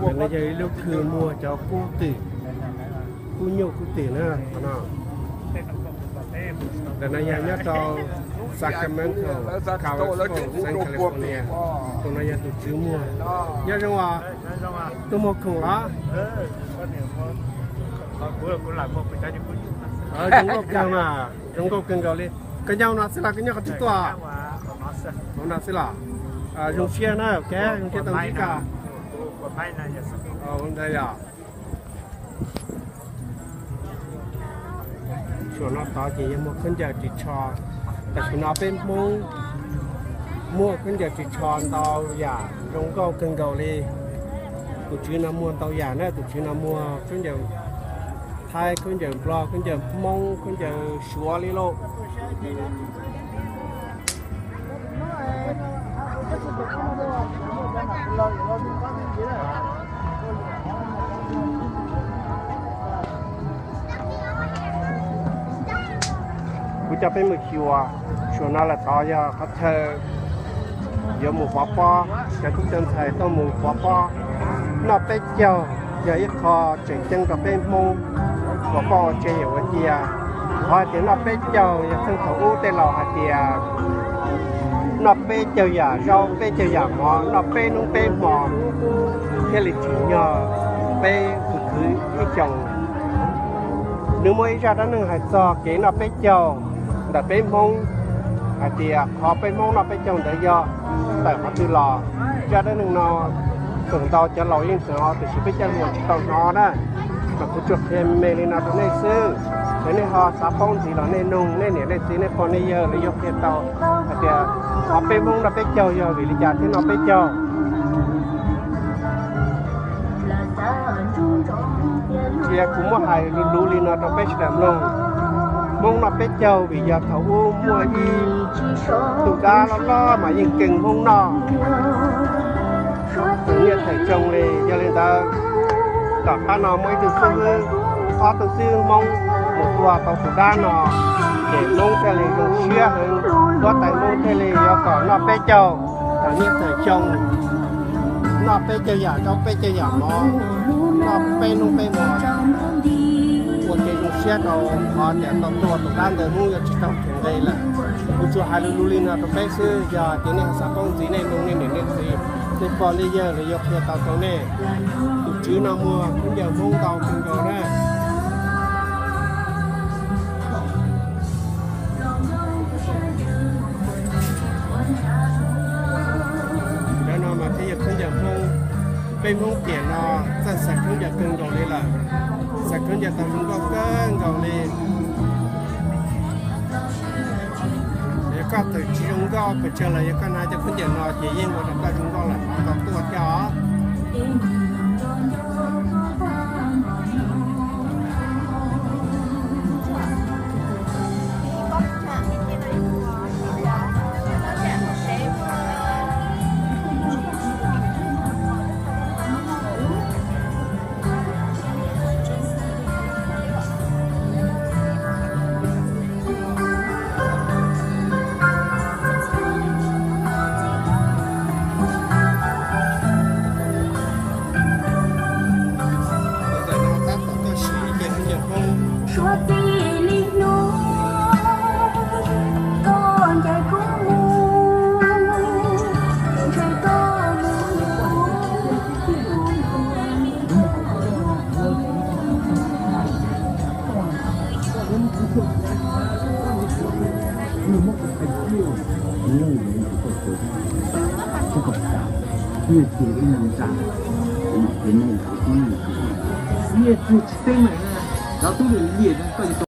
Ntawm no yog ib lub khw muag cov kub twm, kub nyuj kub twm na. Qhov no, ntawm no yog nyob rau Sacramento, San California. Tus no yog tus tswv muag. Nyob zoo os, tus muag khoom los? Zoo nkauj kawg mas, zoo nkauj kawg nkaus li. Koj nyob hauv no xwb los koj nyob qhov twg tuaj? Hauv no xwb los? Zoo siab na, zoo siab tau ntsib koj. Ntawd yog, saum no tod ces yog muag khaub ncaws ris tsho. Tam sim no peb Hmoob muag khaub ncaws ris tsho ntau yam zoo nkauj kawg nkaus li. Tus tswv no muag ntau yam na, tus tswv no muag khaub ncaws Thaib, khaub ncaws Nplog, khaub ncaws Hmoob, khaub ncaws Suav li lauj. Kuv coj peb mus xyuas, saum no lawm tod yog qhov chaw yuav mus pov pob, cov tub cov ntxhais tuaj mus pov pob. Noj peb caug yog ib qho tseem ceeb rau peb Hmoob pov pob ua tsev yawm ua cia. Qhov hais tias noj peb caug yog txheej thaum ub tej laus hais tias noj peb caug yam zaub peb caug yam mov, noj peb hnub peb hmo thiaj li tsim nyog peb khwv khwv ib xyoos. Nws muaj ib zaj dab neeg hais txog kev noj peb caug ntawm peb Hmoob, hais tias qhov peb Hmoob noj peb caug ntawd yog tawm qhov twg los. Zaj dab neeg no tseem ntau cov laus yeej hnov tiam sis peb cov hluas tsis tau hnov na. Mas kuv tsuas qhia me me li no rau nej xwb. Yog nej ho xav paub ntxiv los nej nug nej niam nej txiv nej pog nej yawg lawv yuav qhia tau hais tias qhov peb Hmoob noj peb caug yog vim li cas thiaj noj peb caug. Cia kuv muab hais luv luv li no rau peb sawv daws mloog. Hmoob noj peb caug vim yog thaum ub muaj ib tug dab loj loj mas yeej kees Hmoob noj, txawm niaj txawm xyoo li. Yog li ntawd, tom qab no muaj ib tug xib hwb, ob tug xib hwb Hmoob mus tua tau tus dab no, ces Hmoob thiaj li zoo siab heev, huab tais Hmoob thiaj li yuav kom noj peb caug txawm niaj txawm xyoo, noj peb caug yam zaub peb caug yam mov, noj peb hnub peb hmo, ua kev zoo siab rau qhov tias tau tua tus dab ntawd Hmoob yuav tsis tau kheev nqi lawm. Kuv tsuas hais luv luv li no rau peb xwb, yog tias nej xav paub ntxiv nej nug nej niam nej txiv, nej pog nej yawg lawv yuav qhia tau rau nej. Tus tswv no muag khaub ncaws Hmoob ntau kawg nkaus na. Ntawm no mas thiaj yog khaub ncaws Hmoob. Peb Hmoob tiam no txawj xaws khaub ncaws kawg nkaus li lawm, xaws khaub ncaws tau zoo nkauj kawg nkaus li. Yog koj txawm tsis zoo nkauj pes tsawg los yog koj hnav cov khaub ncaws no ces yeej ua rau koj zoo nkauj lawm, tau tuaj thiab os. Tab tom tuaj sim ib ce khaub ncaws Hmoob. Suav txij li hnub koj ncaim kuv mus, ntshe koj mus.